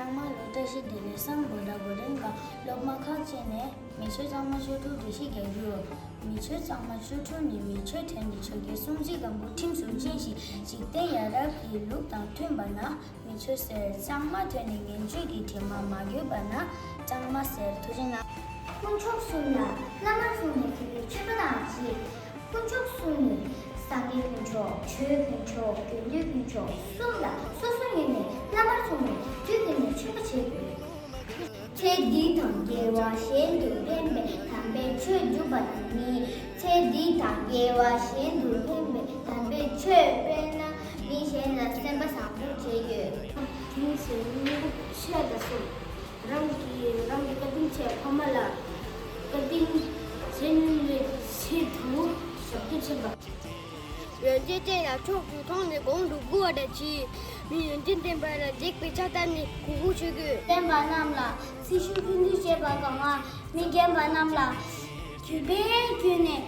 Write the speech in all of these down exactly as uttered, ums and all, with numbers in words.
ཚང་མ་ལ་བཀྲ་ཤིས་བདེ་ལེགས། སམ་བྷོ་ཊ་གོ་ཊན་གྱི་སློབ་མ་ཁག་ཅིག་ནས་མི་ཆོས་གཙང་མ་བཅུ་དྲུག་འགྲེལ་བཤད་རྒྱག་རྒྱུ། མི་ཆོས་གཙང་མ་བཅུ་དྲུག་ནི་མི་ཆོས་དོན་གྱི་ཆོས་ཀྱི་སྲུང་བརྩི་སྒམ་པོ་ཁྲིམས་སུ་བཅས་ཤིང་འཇིག་རྟེན་ཡ་རབས་ཀྱི་ལུགས་དང་མཐུན་པ་ན། མི་ཆོས་ཟེར། གཙང་མ་དོན་ནི་ངན་སྤྱོད་ཀྱི་དྲི་མ་མ་གོས་པ་ན་གཙང་མ་ཟེར། ཐུགས་རྗེ་གནང་། དཀོན་མཆོག་གསུམ་ལ་བླ་མར་བཟུང་ནས་མཁས་པའི་ཆོས་པ་དང་གཅིག་དཀོན་མཆོག་གསུམ་ནི་སངས་རྒྱས་དཀོན་མཆོག་ཆོས་དཀོན་མཆོག་དགེ་འདུན་དཀོན་མཆོག་གསུམ་ལ་སོ་སོ་ཉིད་ནས་བླ་མར་བཟུང་ནས་དུས་ཀུན་ནས་མཆོད་པ་བྱེད་དགོས། ཚེ་འདི་དང་དགེ་བ་གཞན་དུ་ཕན་པའི་དམ་པའི་ཆོས་སྒྲུབ་པ་དང་ནི། ཚེ་འདི་དང་དགེ་བ་གཞན་དུ་ཕན་པའི་དམ་པའི་ཆོས་དཔེར་ན་མི་གཞན་ལ་སེམས་པ་བཟང་པོ་བྱེད་དགོས། དེ་ནི་ཚེ་སྙིང་པོ་ཆེ་དང་གསུམ། རང་གི་རང་གི་བཀའ་དྲིན་ཆེ་ཕ་མ་ལ་བཀའ་དྲིན་ཆེན་པོའི་ཆེད་དུ་ཞབས་ཏོག་བྱེད་པ། ཡོན་ཏན་ཅན་ལ་ཕྱོགས་བཅུ་མཐོང་ནས་དགོངས་སུ་བསྐུལ་བ་དང་གཅིག་མི་ཡོན་ཏན་ལྡན་པ་ལ་འཇིགས་པའི་ཕྱག་རྟགས་ནི་གུས་བཀུར་བྱེད་དགོས། ལྡན་པ་རྣམས་ལ་སྲི་ཞུ་ཕུལ་འདུན་བྱེད་པ་གང་། མི་རྒན་པ་རྣམས་ལ་གུས་པས་བསྐུལ་ནས་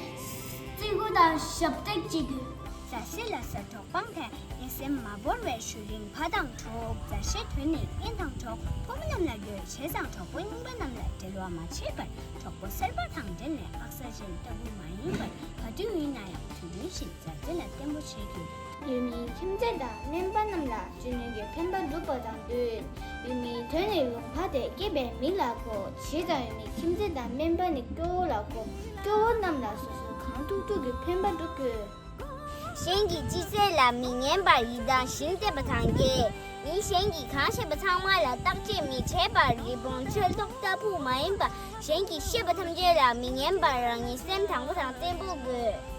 བརྩི་བཀུར་དང་ཞབས་སྟེགས་བྱེད་དགོས། མཛའ་བཤེས་ལ་ཟེར། གྲོགས་སྤང་ཐལ། དད་སེམས་མ་བོར་བའི་ཤུལ་རིང་ཕ་དང་གྲོགས། མཛའ་བཤེས་དོན་ནི་རྐྱེན་དང་གྲོགས། ཕོ་མོ་རྣམས་ལ་འགྱོད་བྱས་ཙང་། གྲོགས་པོ་རྙིང་པ་རྣམས་ལ་འབྲེལ་བ་མ་བྱེད་པར། གྲོགས་པོ་གསར་པ་དང་འབྲེལ་ནས་ཨག་ས་ཅན་ལྟ་བུ་མ་ཡིན་པར་ག་དུས་ཡིན་ན་ཡང་དུས་རྒྱུན་བཞིན་མཛའ་བརྩེ་ལ་བརྟན་པོ་བྱེད་དགོས། ཡུལ་མིའི་ཁྱིམ་མཚེས་དང་སྨན་པ་རྣམས་ལ་སྤྱི་ནོར་གྱི་ཕན་པ་སྒྲུབ་པ་དང་བསྟུན། ཡུལ་མིའི་དོན་ནི་ལུང་པ་དེ་སྐྱེས་པའི་མི་ལ་གོ། ཇི་ལྟར་ཡུལ་མིའི་ཁྱིམ་མཚེས་དང་སྨན་པ་ནི་སྐྱོ་བོ་ལ་གོ། སྐྱོ་བོ་རྣམས་ལ་སོ་སོའི་གང་ཐུབ་ཐུབ་ཀྱིས་ཕན་པ་སྒྲུབ་དགོས། གཞན་གྱི་སྤྱི་ཚེ་ལ་མི་ངན་པར་ཡི་དམ་ཞེན་བསྡད་པ་དང་འགལ། མི་གཞན་གྱིས་གང་བཤད་པ་ཚང་མ་ལ་བརྟག་དཔྱད་མི་བྱེད་པར་རི་བོང་ཆོས་ལོག་ལྟ་བུ་མ་ཡིན་པར། གཞན་གྱིས་བཤད་པ་ཐམས་ཅད་ལ་མི་ངན་པར་རང་ཉིད་སེམས་དྲང་པོ་དང་བརྟན་པོ་དགོས།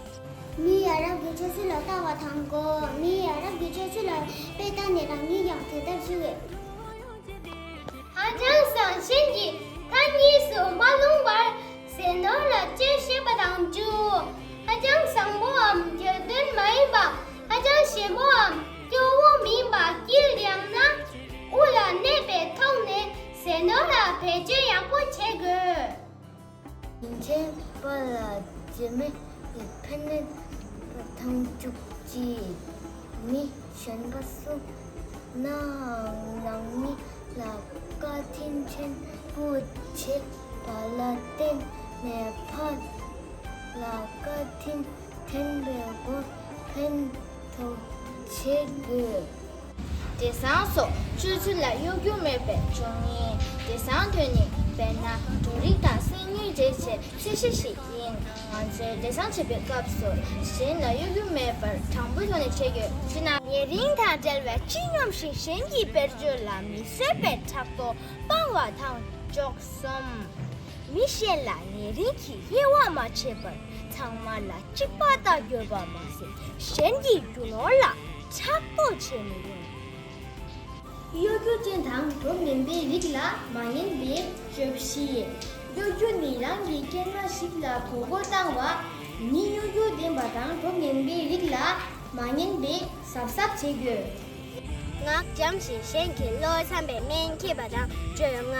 མི་ཡ་རབས་ཀྱི་ཆོས་སྲིད་ལ་ལྟ་བ་དང་གོ། མི་ཡ་རབས་ཀྱི་ཆོས་སྲིད་ལ་དཔེ་ལྟ་ནས་རང་ཉིད་ཀྱང་དེ་ལྟར་བྱེད་དགོས། ཧ་ཅང་བཟང་། གཞན་གྱི་མཐའ་གཉིས་སུ་མ་ལྷུང་བར་ཟས་ནོར་ལ་དཔྱོད་ཤེས་པ་དང་བཅུ། ཧ་ཅང་བཟང་པོའམ་གྱོད་དོན་མ་ཡིན་པ། ཧ་ཅང་ཞན་པོའམ་སྐྱོ་བོ་མིན་པ། དཀྱིལ་ཡང་ན་དབུ་ལ་གནས་པའི་ཐོག་ནས་ཟས་ནོར་ལ་བེད་སྤྱོད་ཡག་པོ་བྱེད་དགོས། ཉིན་མཚན་པ་ལ་རྗེས་མའི་ཕན་གནོད་དང་བཅུ་གཅིག་མི་གཞན་པ་སུ་ནའང་ནང་མི་ལ་བཀའ་དྲིན་ཆེན་པོ་བྱེད་པ་ལ་བརྟེན་ནས་ཕར་ལ་བཀའ་དྲིན་དྲན་པའི་སྒོ་ཕན་ཐོགས་བྱེད་དགོས། བྲེ་སྲང་སོགས་སྤྱོད་ཚུལ་ལ་གཡོ་སྒྱུ་མེད་པའི་སྤྱོད་ངན། བྲེ་སྲང་དོན་ནི་དཔེར་ན་འབྲུ་རིགས་དང་སིལ་སྙན་འདྲེས་བྱས་ཚོས་གཞི་ཞིག་ཡིན། ང་ཚོས་བྲེ་སྲང་བྱེད་པའི་སྐབས་སུ་གཞན་ལ་གཡོ་སྒྱུ་མེད་པར་དྲང་པོའི་ཐོག་ནས་བྱེད་དགོས། སྤྱིར་ན། ཉེ་རིང་དང་བྲལ་བའི་སྤྱི་སྙོམས་ཤིང་གཞན་གྱི་དཔེར་བརྗོད་ལ་མི་བཟོད་པའི་ཕྲག་དོག་སྤང་བ་དང་འཇོག་གསུམ། མི་གཞན་ལ་ཉེ་རིང་གི་དབྱེ་བ་མ་ཕྱེ་བར་ཚང་མ་ལ་གཅིག་པ་ལྟ་དགོས་པ་མ་ཟད་གཞན་གྱི་རྒྱུ་ནོར་ལ་ཕྲག་དོག་བྱེད་མི་རུང་། གཡོ་སྒྱུ་ཅན་དང་གྲོགས་ངན་པའི་རིགས་ལ་མ་ཉན་པའི་བཅུ་བཞི། གཡོ་སྒྱུ་ནི་རང་གི་སྐྱེས་མ་ཞིག་ལ་མགོ་སྐོར་བཏང་བ། མི་གཡོ་སྒྱུ་ལྡན་པ་དང་གྲོགས་ངན་པའི་རིགས་ལ་མ་ཉན་པའི་གཟབ་གཟབ་བྱེད་དགོས། ངག་འཇམ་ཞིང་གཞན་གྱི་བློ་འཚམ་པའི་སྨན་མཁས་པ་དང་བཅོ་ལྔ།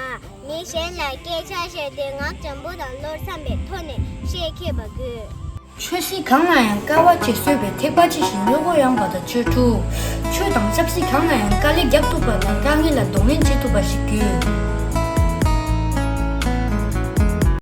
མི་གཞན་ལ་སྐད་ཆ་བཤད་དུས་ངག་འཇམ་པོ་དང་བློ་འཚམ་པའི་ཐོག་ནས་བཤད་མཁས་པ་དགོས། ཆོས་སྲིད་གང་ལ་ཡང་དཀའ་བ་སྤྱད་བཟོད་པའི་ཐེག་པ་ཆེ་ཞིང་བློ་ཁོག་ཡངས་པ་དང་ཆོས་དྲུག་ཆོས་དང་ཆབ་སྲིད་གང་ལ་ཡང་དཀའ་ལས་རྒྱག་ཐུབ་པ་དང་དཀའ་ངལ་ལ་གདོང་ལེན་བྱེད་ཐུབ་པ་ཞིག་དགོས།